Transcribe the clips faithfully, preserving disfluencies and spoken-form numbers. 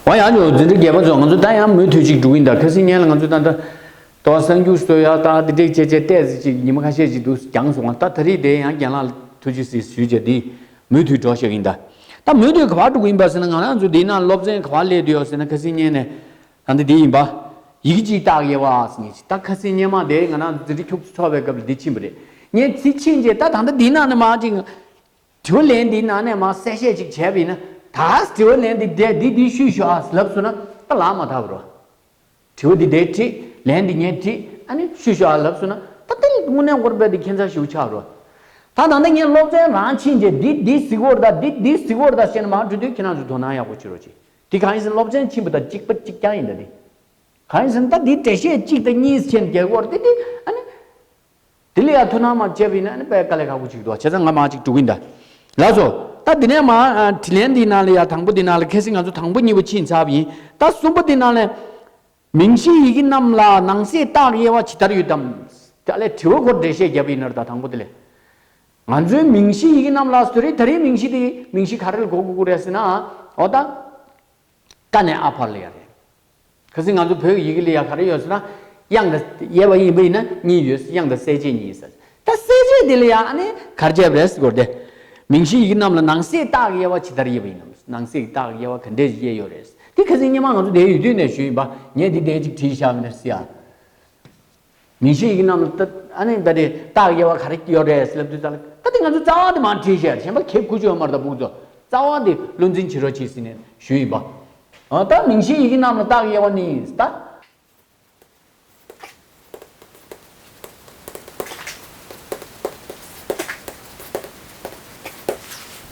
འོ་ཡང་ཅོ་འཛིན་གྲྭ་བརྒྱད་པ་ཚོ་ང་ཚོ་ད་ཡང་མུ་མཐུད་ཅིག་འགྲོ་གི་ཡིན། ད་ཁ་སང་ཉིན་ལ་ང་ཚོ་ད་ད་ལྟ་བ་གསར་འགྱུར་སོ་ཡ་ད་འདི་འདྲས་བྱས་བྱས་ཏོག་ཙམ་ཅིག་ཉི་མ་ཁ་ཤས་ཅིག་འདུག་རྒྱང་སོང་བ། ད་ད་རེས་དེ་ཡང་རྒན་ལགས་ཐུགས་རྗེ་གཟིགས་ཞུས་བྱས་འདི་མུ་མཐུད་འགྲོ་བཞག་གི་ཡིན། ད་ད་མུ་མཐུད་ག་པར་འགྲོ་གི་ཡིན་པ་ཟེར་ན། ང་རང་ཚོ་འདི་ན་སློབ་ཚན་ག་པར་སླེབས་བསྡད་ཡོད་ཟེར་ན། ཁ་སང་ཉིན་ནས་ད་འདི་འདི་ཡིན་པ། ཡི་གེ་གཅིག་བཏགས་ཡེ་བ་ཟེར་ནས་ཅིག་ད་ཁ་སང་ཉིན་མ་དེ་ང་རང་འཛིན་གྲྭ་ཁྱུག་ཙམ་ཚོགས་པའི་སྐབས་ལ་འདི་ཕྱིན་པ་རེད། ངས་ཚིག་ཕྱིན་རྗེས་ད་ད་ལྟ་འདི་ནང་ནས་མར་ཅིག་དྲི་བ་ལན་འདི་ནང་ནས་མར་གསལ་བཤད་ཅིག་བྱས་པ་ཡིན་ན། ད་དྲི་བ་ལན་འདི་འདི་འདི་འདི་ཞུས་ཤོག་ཨ་ལབ་སོང་ན་ད་ལབ་མ་ཐག་པ་རེད། དྲི་བ་འདི་འདི་དྲིས། ལན་འདི་ངས་དྲིས། ཨ་ནི་ཞུས་ཤོག་ཨ་ལབ་སོང་ན་ད་ལྟ་དངོས་གནས་ཁོ་རང་དཔེ་འདི་ཁྱད་མཚར་ཞེ་པོ་ཆགས་རེད། ད་ད་ལྟ་ངས་སློབ་ཚན་རང་ཕྱིན་རྗེས་འདི་འདི་གཟིགས་དགོས་རེད་ད། འདི་འདི་གཟིགས་དགོས་རེད་ད་ཟེར་ནས་མར་འགྲོ་དུས་ཁྱེད་རང་ཚོ་དོ་སྣང་ཡག་པོ་བྱེད་རོགས་གྱིས། འདི་གང་ཡིན་ཟེར་ན་སློབ་ཚན་ཕྱིན་པ་དང་གཅིག་པ་གཅིག་རྐྱང་ཡིན་ད་འདི། གང་ཡིན་ཟེར་ན་ད་འདི་འགྲེལ་བཤད་གཅིག་དང་གཉིས་བྱས་རྒྱག་དགོས་རེད་དེ། ཨ་ནི་དེ་ལ་ཡ་ཐུགས་སྣང་མ་བྱས་པ་ཡིན་ན་ཨ་ནི་དཔེ་དཀའ་ལས་ཁག་པོ་ཅིག་འདུག་བྱས་ཙང་ང་མར་ཅིག་འགྲོ་གི་ཡིན་ད། ལགས་སོ། ད་འདི་ནས་མར་ཨ་དྲིས་ལན་འདིའི་ནང་ལ་ཡ་དང་པོ་འདི་ནང་ལ་ཁ་སང་ང་ཚོ་དང་པོ་གཉིས་པ་ཕྱིན་ཚར་བ་ཡིན། ད་གསུམ་པ་འདི་ནང་ལ། མིང་གཞིའི་ཡི་གེ་རྣམས་ལ་ནང་གསེས་བཏགས་དབྱེ་བ་ཇི་ལྟར་ཡོད་དམ། དེ་ལས་དྲི་བ་ཁོ་འགྲེལ་བཤད་བརྒྱབ་པ་ཡིན་ན་རེད་ད། དང་པོ་དེ་ལས། ང་ཚོའི་མིང་གཞིའི་ཡི་གེ་རྣམས་ལ་ཟེར་དུས་ད་རེས་མིང་གཞི་དེ་མིང་གཞི་ག་རེ་ལ་གོ་དགོས་ཀྱི་རེད་ཟེར་ན། འོ་ད། ཀ་ནས་ཨ་བར་ལ་ཡ་རེད། ཁ་སང་ང་ཚོ་བོད་ཀྱི་ཡི་གེ་ལ་ཡ་ག་རེ་ཡོད་ཟེར་ན། དབྱངས་དང་དབྱེ་བ་ཡིན་པ་ཡིན་ན་གཉིས་ཡོད། དབྱངས་དང་གསལ་བྱེད་གཉིས་ཟེར། ད་གསལ་བྱེད་དེ་ལ་ཡ་ཨ་ནི་ག་རེ་བྱས་པ་རེད་ཟེར་གོ་རེད་དེ། མིང་གཞིའི་ཡི་གེ་རྣམས་ལ་ནང་གསེས་བཏགས་དབྱེ་བ་ཇི་ལྟར་དབྱེ་བ་ཡིན་ནམ། ནང་གསེས་བཏགས་དབྱེ་བ་ག་འདྲས་དབྱེ་ཡོད་རེད། དེ་ཁ་སང་སྔོན་མ་ང་ཚོ་དེ་ཡོད་དུས་ནས་ཞུས་ཡིན་པ། ངས་དེ་དེ་ཅིག་བྲིས་བཞག་མེད་ན་ཟེར་ཡ། མིང་གཞིའི་ཡི་གེ་རྣམས་ལ་ད་ཨ་ནི་ད་དེ་བཏགས་དབྱེ་བ་ག་རེ་ཡོད་རེད་ཟེར་ལབ་དུས་ཙང་ལ། ད་དེ་ང་ཚོ་རྩ་བ་དེ་མར་བྲིས་བཞག་གཞན་པ་ཁེབས་ཁུ་ཆོ་མར་ད་ཕུག་ཚོ་རྩ་བ་དེ་བློ་འཛིན་བྱེད་རོགས་གྱིས་ཟེར་ནས་ཞུས་ཡིན་པ། ཨ་ད་མིང་གཞིའི་ཡི་གེ་རྣམས་ལ་བཏགས་དབྱེ་བ་ནི་ད།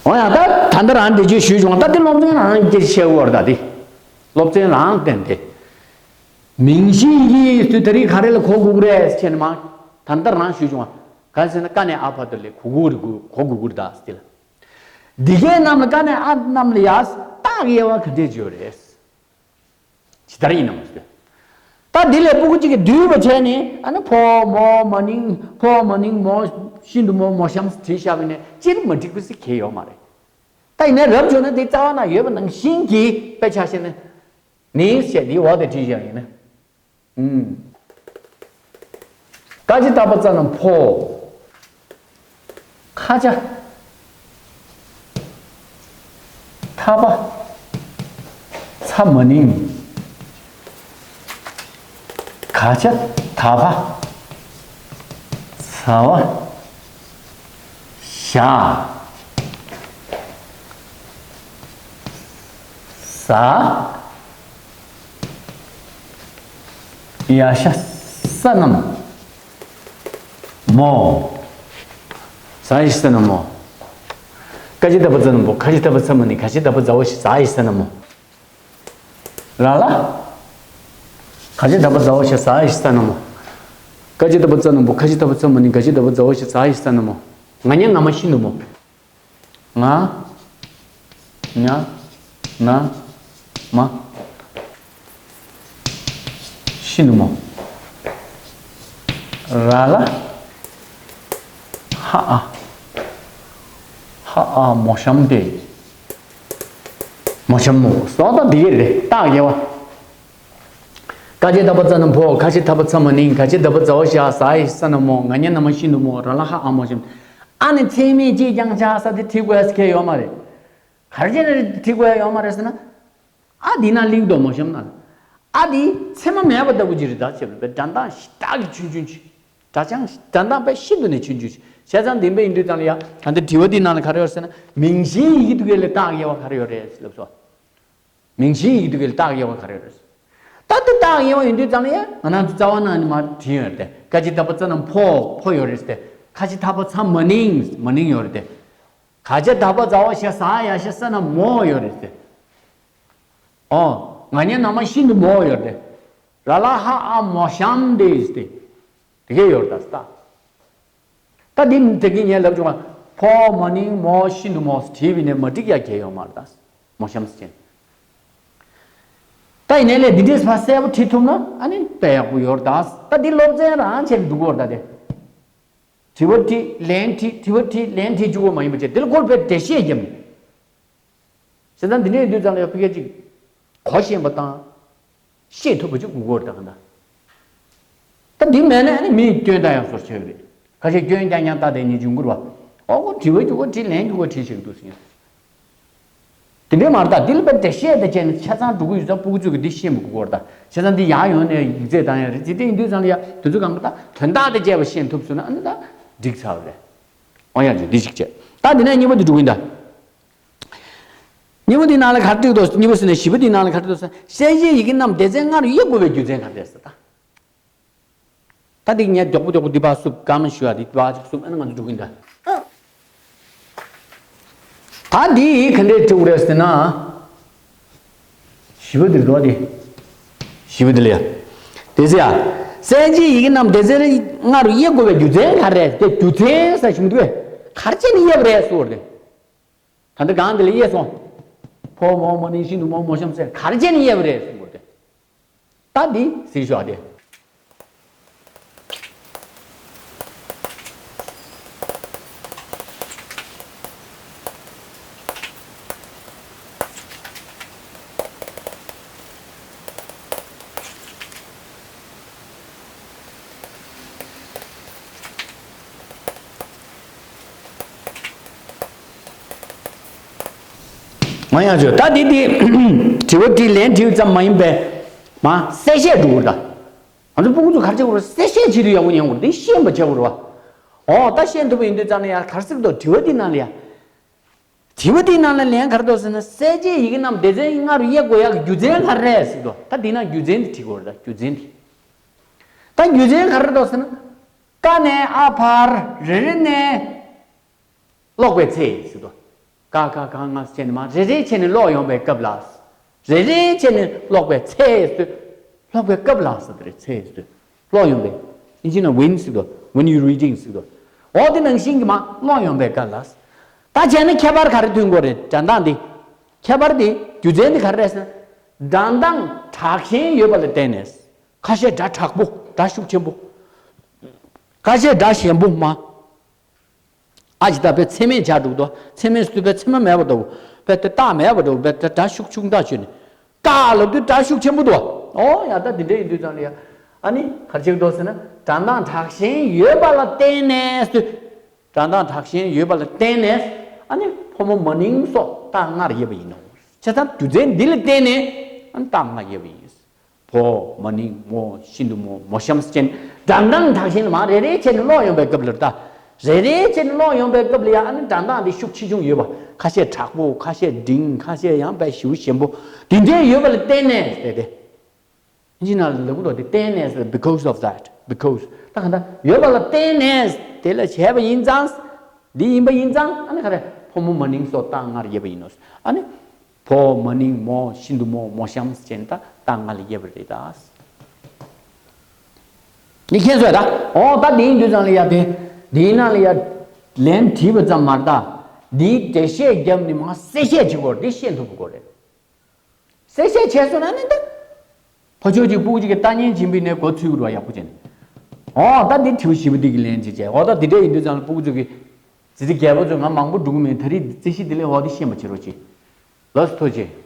འོ་ཡ་ད་ད་ལྟ་རང་འགྲེལ་བརྗོད་ཞུས་བྱུང་། ད་དེ་སློབ་ཚན་རང་སྐད་ཆ་བཤད་དགོས་རེད་ད། དེ་སློབ་ཚན་རང་བསྟན་ཏེ། མིང་གཞིའི་ཡི་གེ་ཟེར་དུས་ད་རེས་ག་རེ་ལ་གོ་དགོས་ཀྱི་རེད་ཟེར་ནས་མར་ད་ལྟ་རང་ཞུས་བྱུང་བ། གང་ཟེར་ན་ཀ་ནས་ཨ་བར་དུ་ལ་གོ་དགོས་རེད། གོ་དགོས་ཀྱི་རེད་ད་ཟེར་ལ། འདི་གའི་རྣམས་ལ་ཀ་ནས་ཨ་རྣམས་ལ་ཡ་བཏགས་དབྱེ་བ་ག་འདྲས་ཡོད་རེད། ཇི་ལྟར་ཡིན་ནམ་ཟེར། ད་འདི་ལས་སྤུ་གུ་གཅིག་གིས་བསྡུས་པ་བྱས་ནས་ཨ་ནི་ཕོ་མོ་མ་ནིང་ཕོ་མ་ནིང་མོ་ཤིན་ཏུ་མོ་མོ་གཤམ་བྲིས་བཞག་པ་ཡིན་ན་སྤྱིར་མ་འགྲིག་པ་ཟེར་གང་ཡང་ཡོད་མ་རེད། ད་ཡིན་ནའི་རབ་བྱུང་ན་དེ་རྩ་བ་ན་ཡོད་པ་ནང་བཞིན་གྱི་དཔེ་ཆ་བཞག་ན་ནིང་ཞེས་འདིའི་འོག་ཏུ་བྲིས་བཞག་ཡིན་ན། ཨུམ། ཀ་ཇི་ད་བ་ཙ་ན་ཕོ། ཁ་ཇ། ཐ་བ། ཚ་མ་ནིང་། ག་ཇ་ད་བ། ཟ་བ། ཞ། ཟ། ཡ་ཤ་ས་ན་མོ། ཟ་ཡ་ཤ་ས་ན་མོ། ཀ་ཇི་ད་བ་ཙ་ན་བོ། ཁ་ཇི་ད་བ་ཚ་མ་ནིང་། ག་ཇི་ད་བ་ཛ་འོག་ཞ་ཟ་ཡ་ཤ་ས་ན་མོ། ར་ལ། ག་ཇི་ད་བ་ཛ་འོག་ཞ་ཟ་ཡ་ཤ་ས་ན་མོ། ཀ་ཇི་ད་བ་ཙ་ན་བོ། ཁ་ཇི་ད་བ་ཚ་མ་ནིང་། ག་ཇི་ད་བ་ཛ་འོག་ཞ་ཟ་ཡ་ཤ་ས་ན་མོ། ང་ཉ་ན་མ་ཤིན་ཏུ་མོ། ང་། ཉ། ན། མ། ཤིན་ཏུ་མོ། ར་ལ། ཧ་ཨ། ཧ་ཨ་མོ་གཤམ་དེ། མོ་གཤམ་མོ། སོགས་དང་འདི་གས་རེད། བཏགས་དབྱེ་བ། ཀ་ཇི་ད་བ་ཙ་ན་བོ། ཁ་ཇི་ད་བ་ཚ་མ་ནིང་། ག་ཇི་ད་བ་ཛ་འོག་ཞ་ཟ་ཡ་ཤ་ས་ན་མོ། ང་ཉ་ན་མ་ཤིན་ཏུ་མོ། ར་ལ་ཧ་ཨ་མོ་གཤམ། ཨ་ནི་མཚན་མེད་ཅིག་ཀྱང་ཆགས་ས་དེ་བྲིས་དགོས་ཡ་ཟེར་གང་ཡང་ཡོད་མ་རེད། ག་རེ་བྱས་ནས་བྲིས་དགོས་ཡ་ཡོད་མ་རེད་ཟེར་ན། ཨ་འདི་ན་གླིང་དུ་མོ་གཤམ་ན། ཨ་འདི་མཚན་མ་མེད་པ་ལྟ་བུ་ཅིག་རེད་ད་ཅེས་པའི་སྒྲ་གདངས་ཞེ་དྲག་གི་ཆུང་ཆུང་ཅིག་སྒྲ་གདངས་སྒྲ་གདངས་དཔེ་ཤིན་ཏུ་ནས་ཆུང་ཆུང་ཅིག་བྱས་ཙང་འདི་འདྲ་ཡིན་དུས་ཙང་ལ་ཡ། ད་འདི་དྲི་བ་འདིའི་ནང་ལ་ག་རེ་ཡོད་ཟེར་ན། མིང་གཞིའི་ཡི་གེ་དེ་གའི་ལ་བཏགས་དབྱེ་བ་ག་རེ་ཡོད་རེད་ལབ་སོང་། མིང་གཞིའི་ཡི་གེ་དེ་གའི་ལ་བཏགས་དབྱེ་བ་ག་རེ་ཡོད་རེད། ད་འདི་བཏགས་དབྱེ་བ་ཡིན་དུས་ཙང་ལ་ཡ། ང་རང་ཚོ་རྩ་བ་ནས་ནི་མར་བྲིས་ཡོད་རེད་དེ། ཀ་ཇི་ད་བ་ཙ་ན་ཕོ་ཕོ་ཡོད་རེད་དེ། ཁ་ཇི་ད་བ་ཚ་མ་ནིང་མ་ནིང་ཡོད་རེད་དེ། ག་ཇི་ད་བ་ཛ་འོག་ཞ་ཟ་ཡ་ཤ་ས་ན་མོ་ཡོད་རེད་དེ། ཨོ། ང་ཉ་ན་མ་ཤིན་ཏུ་མོ་ཡོད་རེད་དེ། ར་ལ་ཧ་ཨ་མོ་གཤམ་དེ་ཡིན་ཏེ། དེ་གས་ཡོད་རེད་ད་ཟེར་ད། ད་འདི་དེ་གི་ངས་ལབ་བྱུང་བ། ཕོ་མ་ནིང་མོ་ཤིན་ཏུ་མོ་བྲིས་པ་ཡིན་ནའི་མ་འགྲིག་ཡ་གང་ཡང་ཡོད་མ་རེད་ད། མོ་གཤམ་ཟེར་ཅན། ད་ཡིན་ནའི་ལས་འདི་འདྲས་ཕར་གསལ་པོ་བྲིས་ཐུབ་ན་ཨ་ནི་དཔེ་ཡག་པོ་ཡོད་རེད་ད། ད་འདི་སློབ་ཚན་རང་བྱས་ནས་འགྲོ་གི་ཡོད་རེད་ད་དེ། དྲི་བ་དྲིས་ལན་དྲིས་དྲི་བ་དྲིས་ལན་དྲིས་བཅུག་གི་མ་ཡིན་པ་བྱས། འདི་ལ་ཁོར་དཔེ་འགྲེལ་བཤད་རྒྱབ་ནས། བྱས་ཙང་འདི་འདྲས་ཡིན་དུས་ཙང་ལ་ཡ་ཕ་གི་ཅིག་གོ་ཤེས་པ་དང་། ཤེས་ཐུབ་པ་ཅིག་དགོས་ཀྱི་ཡོད་རེད་ད་ག་ད། ད་འདི་མེད་ན་ཨ་ནི་མིས་སྐྱོན་བཏགས་ཡག་བཟོ་འདྲ་ཆགས་ཀྱི་རེད། ཁ་ཤས་སྐྱོན་རྐྱང་རྐྱང་བཏགས་བསྡད་མཁན་ཅིག་ཡོང་གི་རེད་པ། ཨོ་ཁོ་དྲི་བ་རྒྱུག་ག་དྲིས། ལན་རྒྱུག་ག་དྲིས་བྱེད་ཀྱི་འདུག་ཟེར་མཁན། དེ་འདྲའི་མ་རེད་ད། འདི་ལ་དཔེ་འགྲེལ་བཤད་དང་བཅས་ནས་ཆ་ཚང་འགྲོ་གི་ཡོད་ཙང་སྤུ་གུ་ཚོས་ཀྱིས་འདི་ཤེས་མི་དགོས་ཀྱི་ཡོད་རེད་ད། བྱས་ཙང་འདི་ཡར་ཡོང་ནས་ཡིག་ཚད་བཏང་ཡག་རེད། དེ་འདྲ་ཡིན་དུས་ཙང་ལ་ཡ་དེ་ཚོ་གང་ག་ད་དོན་དག་དང་བཅས་པ་ཤེས་ཐུབ་སོང་ན་ཨ་ནི་ད་འགྲིག་ཚར་བ་རེད། ཨོ་ཡ་ཇུ་འདི་ཞིག་བྱས། ད་འདི་ནས་གཉིས་པ་འདི་འགྲོ་གི་ཡིན་ད། གཉིས་པ་འདི་ནང་ལ་ག་རེ་བྲིས་འདུག་གཉིས་པ་ཟེར་ནས་བཞི་པ་འདི་ནང་ལ་ག་རེ་འདུག་ཟེར་ན། གསལ་བྱེད་ཡི་གེ་རྣམས་སྡེ་ཚན་ལྔ་རུ་དབྱེ་དགོས་པའི་རྒྱུ་མཚན་ག་རེ་རེད་ཟེར་ད། ད་འདི་ངས་མགྱོགས་པོ་མགྱོགས་པོ་འདི་ཕར་བསུབ། སྐར་མ་བཞི་བ་འདི་ཕར་ཅིག་བསུབ། ཨ་ནི་ང་ཚོ་འགྲོ་གི་ཡིན་ད། ད་འདི་ག་འདྲས་འབྲི་དགོས་རེད་ཟེར་ན། བཞི་པ་འདི་རེད་དོ། འདི་བཞི་པ་འདི་ལ་ཡ། དེ་ཚེ་ཡ། གསལ་བྱེད་ཡི་གེ་རྣམས་སྡེ་ཚན་ལྔ་རུ་དབྱེ་དགོས་པའི་རྒྱུ་མཚན་ག་རེ་རེད། དེ་རྒྱུ་མཚན་ཟེར་ཞིག་མི་འདུག་གས། ག་རེ་བྱས་ནས་དབྱེ་བ་རེད་ཟེར་བ་རེད། ད་ལྟ་གང་འདི་ལ་དབྱེ་སོང་། ཕོ་མོ་མ་ནིང་ཤིན་ཏུ་མོ་མོ་གཤམ་ཟེར་ག་རེ་བྱས་ནས་དབྱེ་བ་རེད་གསུངས་པ་རེད། ད་འདི་གཟིགས་ཤོག་ཨ་དེ། ང་ཡང་བརྗོད། ད་འདི་འདི་དྲི་བ་དྲིས་ལན་དྲིས་ཙམ་མ་ཡིན་པའི་མ་གསལ་བཤད་འགྲོ་དགོས་རེད་ད། ང་ཚོ་སྤུ་གུ་ཚོ་ག་རེ་བྱེད་དགོས་རེད། གསལ་བཤད་བྱེད་དུས་ཡག་པོ་ཉན་དགོས་རེད། འདི་ཤེས་པ་བྱེད་དགོས་རེད་པ། ཨོ་ད་ཤེས་ཐུབ་པ་ཡིན་དུས་ཙང་ནས་ཡ་ག་རེ་ཟེར་གྱི་འདུག་དྲི་བ་འདི་ནང་ལ་ཡ། དྲི་བ་འདིའི་ནང་ལ་ལན་ག་རེ་འདུག་ཟེར་ན། གསལ་བྱེད་ཡི་གེ་རྣམས་སྡེ་ཚན་ལྔ་རུ་དབྱེ་དགོས་ཡག་གི་རྒྱུ་མཚན་ག་རེ་རེད་ཟེར་གྱི་འདུག་ད་འདི་ན་རྒྱུ་མཚན་འདི་བྲིས་དགོས་རེད་ད། རྒྱུ་མཚན་འདི། ད་རྒྱུ་མཚན་ག་རེ་འདུག་ཟེར་ན། ཀ་ནས་ཨ་བར་རེ་རེ་ནས་ཀློག་པའི་ཚེ་ཟེར་གྱི་འདུག་ཀ་ཁ་ག་ང་བྱས་ནས་མར་རེ་རེ་བྱས་ནས་ཀློག་ཡོང་པའི་སྐབས་ལ། རེ་རེ་བྱས་ནས་ཀློག་པའི་ཚེ་ཟེར། ཀློག་པའི་སྐབས་ལ་ཟེར་དེ་རེད། ཚེ་ཟེར། ཀློག་ཡོང་པའི། ཨིན་ཇི་ནང་when ཟེར་དུས། When you reading ཟེར་དུས། འོ་དེ་ནང་བཞིན་གྱི་མར་ཀློག་ཡོང་པའི་སྐབས་ལ། ད་བྱས་ན་ཁྱད་པར་ག་རེ་ཐོན་དགོས་རེད། སྒྲ་གདངས་འདི། ཁྱད་པར་འདི་རྒྱུ་མཚན་འདི་ག་རེ་རེད་ཟེར་ན། སྒྲ་གདངས་དྲག་ཞན་ཡོད་པ་ལ་བརྟེན་ནས། ཁ་ཤས་སྒྲ་དྲག་པོ། སྒྲ་ཤུགས་ཆེན་པོ། ཁ་ཤས་སྒྲ་ཞན་པོ་མ། ཨ་ཅི་ད་དཔེ་མཚན་མེད་བྱ་འགྲོ་གི་འདུག་མཚན་མེད་ཟེར་དུས་དཔེ་མཚན་མ་མེད་པ་འདྲ་བོ། དཔེ་དེ་རྟགས་མེད་པ་འདྲ་བོ། དཔེ་དེ་སྒྲ་ཤུགས་ཆུང་དྲགས་བྱས་ནས། ཀ་ལབ་དུས་སྒྲ་ཤུགས་ཆེན་པོ་འདུག་ཨོ་ཡ་ད་འདི་འདྲ་ཡིན་དུས་ཙང་ལ་ཡ། ཨ་ནི་ག་རེ་བྱེད་ཀྱི་འདུག་ཟེར་ན། སྒྲ་གདངས་དྲག་ཞན་ཡོད་པ་ལ་བརྟེན་ནས་ཟེར་དུས། སྒྲ་གདངས་དྲག་ཞན་ཡོད་པ་ལ་བརྟེན་ནས། ཨ་ནི་ཕོ་མོ་མ་ནིང་སོགས་རྟགས་ལྔར་དབྱེ་བ་ཡིན་ནོ། བྱས་ཙང་རྒྱུ་མཚན་འདི་ལ་བརྟེན་ནས། ཨ་ནི་རྟགས་ལྔར་དབྱེ་བ་ཡིན། ཕོ། མ་ནིང་། མོ། ཤིན་ཏུ་མོ། མོ་གཤམ་ཅན། སྒྲ་གདངས་དྲག་ཞན་མ་རེ་རེ་བྱས་ནས་ཀློག་ཡོང་པའི་སྐབས་ལ་ད། རེ་རེ་བྱས་ནས་ཀློག་ཡོང་པའི་སྐབས་ལ་ཡང་ཨ་ནི་སྒྲ་གདངས་འདི་ཤུགས་ཆེ་ཆུང་ཡོད་པ། ཁ་ཤས་དྲག་པོ། ཁ་ཤས་འབྲིང་། ཁ་ཤས་ཡང་དཔེ་ཞེ་པོ་ཞན་པོ། དེ་འདྲའི་ཡོད་པ་ལ་བརྟེན་ནས་ཟེར་ཏེ། ཨིན་ཇི་ནང་ལ་ལབ་ཀྱི་འདུག་དེ་བརྟེན་ནས་ཟེར། because of that, because ད་ག་ད་ཡོད་པ་ལ་བརྟེན་ནས་དེ་ལ་བྱས་པ་ཡིན་ཙང་། འདི་ཡིན་པ་ཡིན་ཙང་ཨ་ནི་ག་རེ། ཕོ་མོ་མ་ནིང་སོགས་རྟགས་ལྔར་དབྱེ་བ་ཡིན་ནོ། ཨ་ནི། ཕོ། མ་ནིང་། མོ། ཤིན་ཏུ་མོ། མོ་གཤམ་ཅན་ད་རྟགས་ལྔ་ལ་དབྱེ་བ་རེད་ད། འདི་མཁྱེན་སོང་ད། འོ་ད་འདི་ཡིན་དུས་ཙང་ལ་ཡ་དེ། འདིའི་ནང་ལ་ཡ། ལན་བྲིས་པ་ཙམ་མ་རེད་ད། འདིའི་འགྲེལ་བཤད་བརྒྱབ་ནས་མར་གསལ་བཤད་བྱེད་དགོས་རེད། འདི་ཤེས་ཐུབ་དགོས་རེད། གསལ་བཤད་བྱས་སོང་ན་ནི་ད། ཕ་ཆོས་ཀྱི་སྤུ་གུ་གཅིག་གིས་ལྟ་ཉན་བྱིན་པའི་ནས་འགོ་ཚུགས་རོགས་ཡག་པོ་བྱས་ནས། འོ་ད་འདི་དྲི་བ་བཞི་པོ་འདི་གི་ལན་ཅིག་བྱས། འོ་ད་འདི་འདྲ་ཡིན་དུས་ཙང་ལ་སྤུ་གུ་ཚོ་གི། ཙི་ཙི་རྒྱལ་པོ་ཚོ་ང་མང་པོ་འགྲོ་གི་མེད། ད་རེས་རྩིས་གཞི་འདི་ལས་འོ་འདི་ཤེས་པ་བྱེད་རོགས་གྱིས། ལགས་སོ་ཐུགས་རྗེ་ཆེ།